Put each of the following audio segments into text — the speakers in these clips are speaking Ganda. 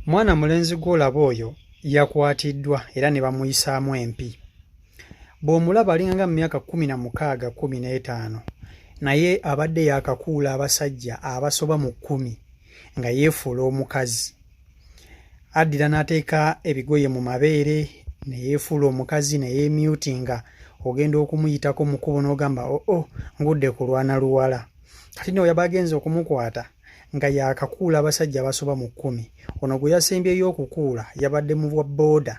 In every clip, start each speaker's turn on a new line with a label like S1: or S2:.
S1: Mwana mulenzi gw'olaba oyo yakwatiddwa era ne bamuyisaamu empi. Bw'omulaba alinganga mu myaka 16, 15 naye abadde yaakakuula abasajja abasoba mu kkumi nga yeefuula omukazi. Addira n'ateeka ebigoye mu mabeere ne yeefuula omukazi ne yeemyutinga ogenda okumuyitako mu kkubo n'ogamba oo oh, oh, ngudde kulwana luwala. Kati nno yaba agenze okumukwata nga yaakakuula abasajja abasoba mu kkumi. Ono gwe yasembyeyo okukuula yabadde mu bwa bbooda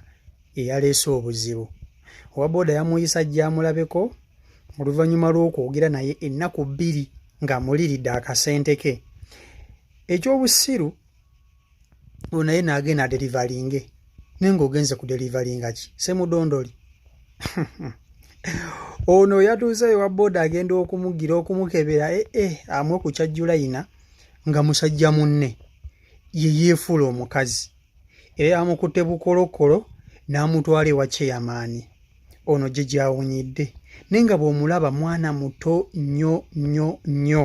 S1: eyaleese obuzibu. Owa bbooda yamuyisa ajje amulabeko oluvannyuma lw'okwogera naye ennaku bbiri ng'amuliiridde akasente ke. Eky'obusiru ono naye n'agenda aderivalinge naye ng'ogenze ku derivalinga ki semudondoli ono yatuuse ewa booda agenda okumugira okumukebera ee eh, eh, amwe ku kyajjulayina nga musajja munne ye yeefuula omukazi era yamukutte bukolokolo n'amutwala ewa kyeyamaani ono gye gyawunyidde naye nga bw'omulaba mwana muto nnyo nnyo nnyo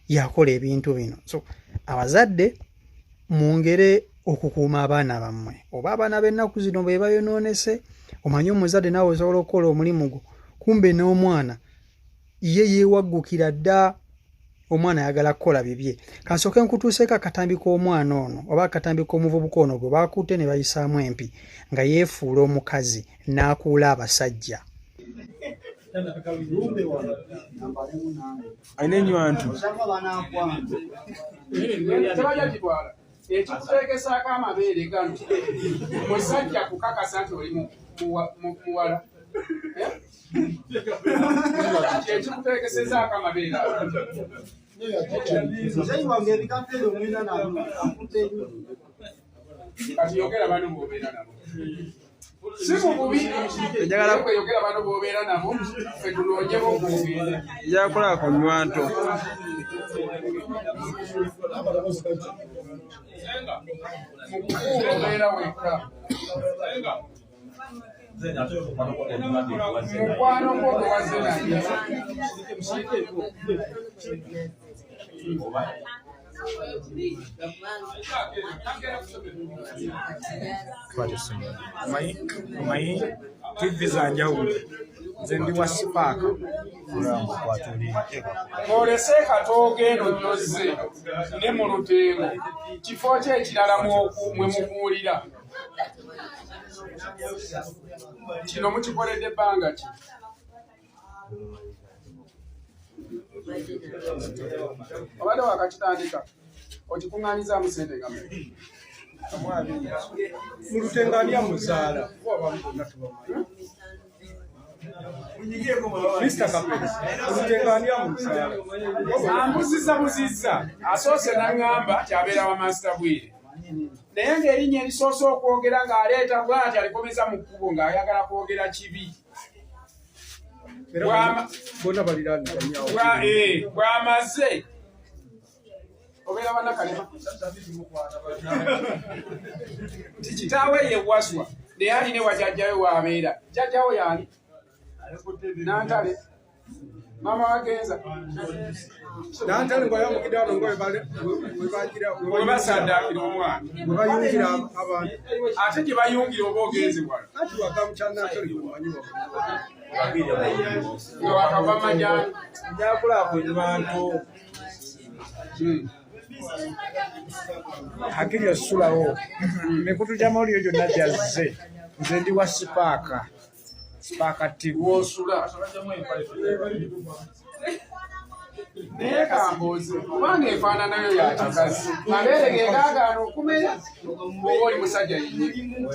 S1: yakola ebintu bino so abazadde mwongere okukuuma abaana bammwe oba abaana b'ennaku zino be bayonoonese omanyi omuzadde naawe osobola okukola omulimu gwo kumbe n'omwana ye yeewaggukira dda omwana ayagala kukola bibye kansooke nkutuuseeko akatambi k'omwana ono oba akatambi k'omuvubuka ono gwe baakutte ne bayisaamu empi nga yeefuula omukazi n'akuula abasajja
S2: Alina enywanto.
S3: Ekikuteekesaako amabeere gano musajja kukakasa nti oli muwala eh? Kyekikuteekesezaako amabeere. Kati yogera bano bobeera nabo si mu bubi
S2: Njagala
S3: yogera bano bobeera nabo ffe tunoonyeko kwogende.
S2: Njagala kulaba ku nywanto.
S3: Mukukuula obeera wekka mukwano gwo gwe wazze naye.
S2: Omanyi TV za njawulo nze ndi wa sipaaka.
S3: Olese katoogo eno gyozze ne mu lutengo kifo ki ekirala mwe mukuulira kino mukikoledde ebbanga ki? Obadde wakakitandika okikuŋŋaanyizaamu ssente nga mmeka?
S2: Mu lutengo ani amuzaala? Kuba abamu bonna tubamanyi. Mr. Kapere, mu lutengo ani amuzaala?
S3: Ambuziza buzizza asoose n'aŋŋamba nti abeera wa Mansita Bwire naye ng'erinnya erisoose okwogera ng'aleeta bw'ati alikomeza mu kkubo ng'ayagala kwogera kibi. Eh, bw'amaze obeera banakalema nti kitaawe ye waswa naye alina ewa jajjawe waabeera jajjawo yaani nantale maama wagenza
S2: nantale ng'ayambukidde wano nga webagira
S3: webasaddaakira omwana
S2: webayungira abantu
S3: ate gye bayungira oba ogenze wala
S2: anti wagamu kya nantale gwemanyi
S3: nga wakava majani
S2: njakula ku bantu hakiri osulawo mikutu gy'amawulire gyonna gyazze nze ndi wa sipaaka sipaaka tv
S3: wosula naye kambuuze kubanga efaananayo ya kikazi mabeere ge gaagaana okumera oba oli musajja yennyini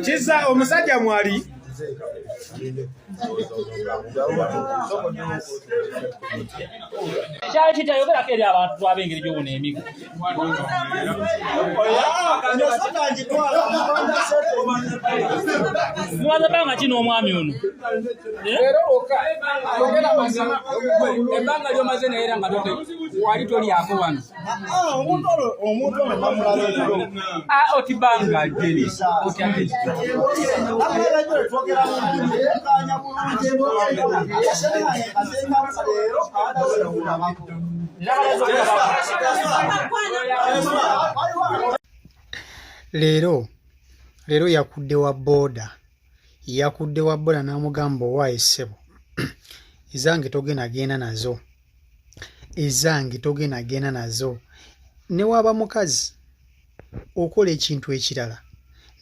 S2: Kiza omusajja mwali
S4: Kyali kitayogerako eri abantu twaba engeri gy'obona emigo. Mubaza bbanga ki n'omwami ono? Ebbanga ly'omaze naye era nga wali tolyako wano. Ah, oti bbanga ddene.
S1: Leero leero yakudde wa booda yakudde wa booda n'amugamba owaaye ssebo ezange togenda genda nazo ezange togenda genda nazo ne waaba mukazi okola ekintu ekirala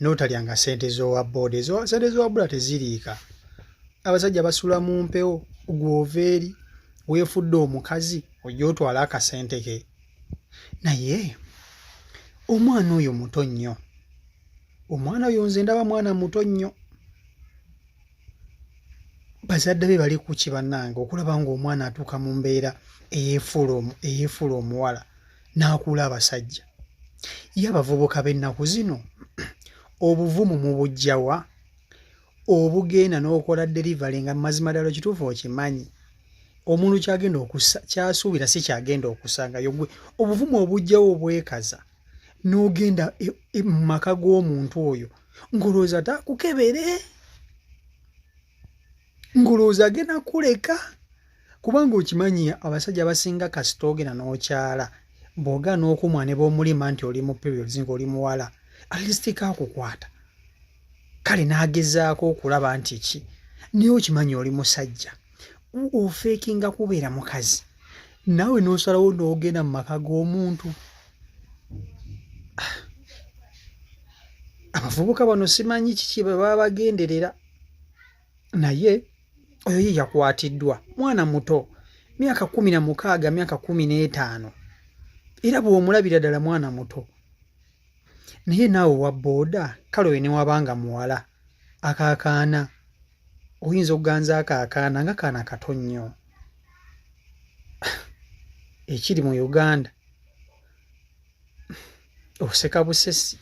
S1: n'otalyanga ssente z'owa booda ssente z'owa booda teziriika abasajja basula mu mpewo gw'ova eri weefudde omukazi ojja otwale akasente ke naye omwana oyo muto nnyo omwana oyo nze ndaba mwana muto nnyo bazadde be bali kuki bannange okulaba ng'omwana atuuka mu mbeera eyeefuula omuwala n'akuula abasajja ye abavubuka b'ennaku zino obuvumu mubuggyawa obugenda n'okola delivery nga mazima ddala kituufu okimanyi omuntu kyagenda okusa kyasuubira si kyagenda okusangayo gwe obuvumu obujjawo obwekaza n'ogenda e, e, mu maka g'omuntu oyo ng'olowooza taakukebere ng'olowooza agenda kuleka kubanga okimanyi abasajja abasinga kasita ogenda n'okyala bw'ogaana okumwa ne b'omulima nti oli mu periods ng'oli muwala alistika akukwata kale n'agezaako okulaba nti ki naye okimanyi oli musajja ofeekinga kubeera mukazi naawe n'osalawo n'ogenda mu maka g'omuntu ah. abavubuka bano simanyi kiki bwe baba bagenderera naye oyo ye yakwatiddwa mwana muto myaka 16 myaka 15 era bw'omulabira ddala mwana muto naye naawe owa booda kale oyo newabanga muwala akakaana oyinza okuganza akakaana nga kaana kato nnyo ekiri mu uganda oseka busesi.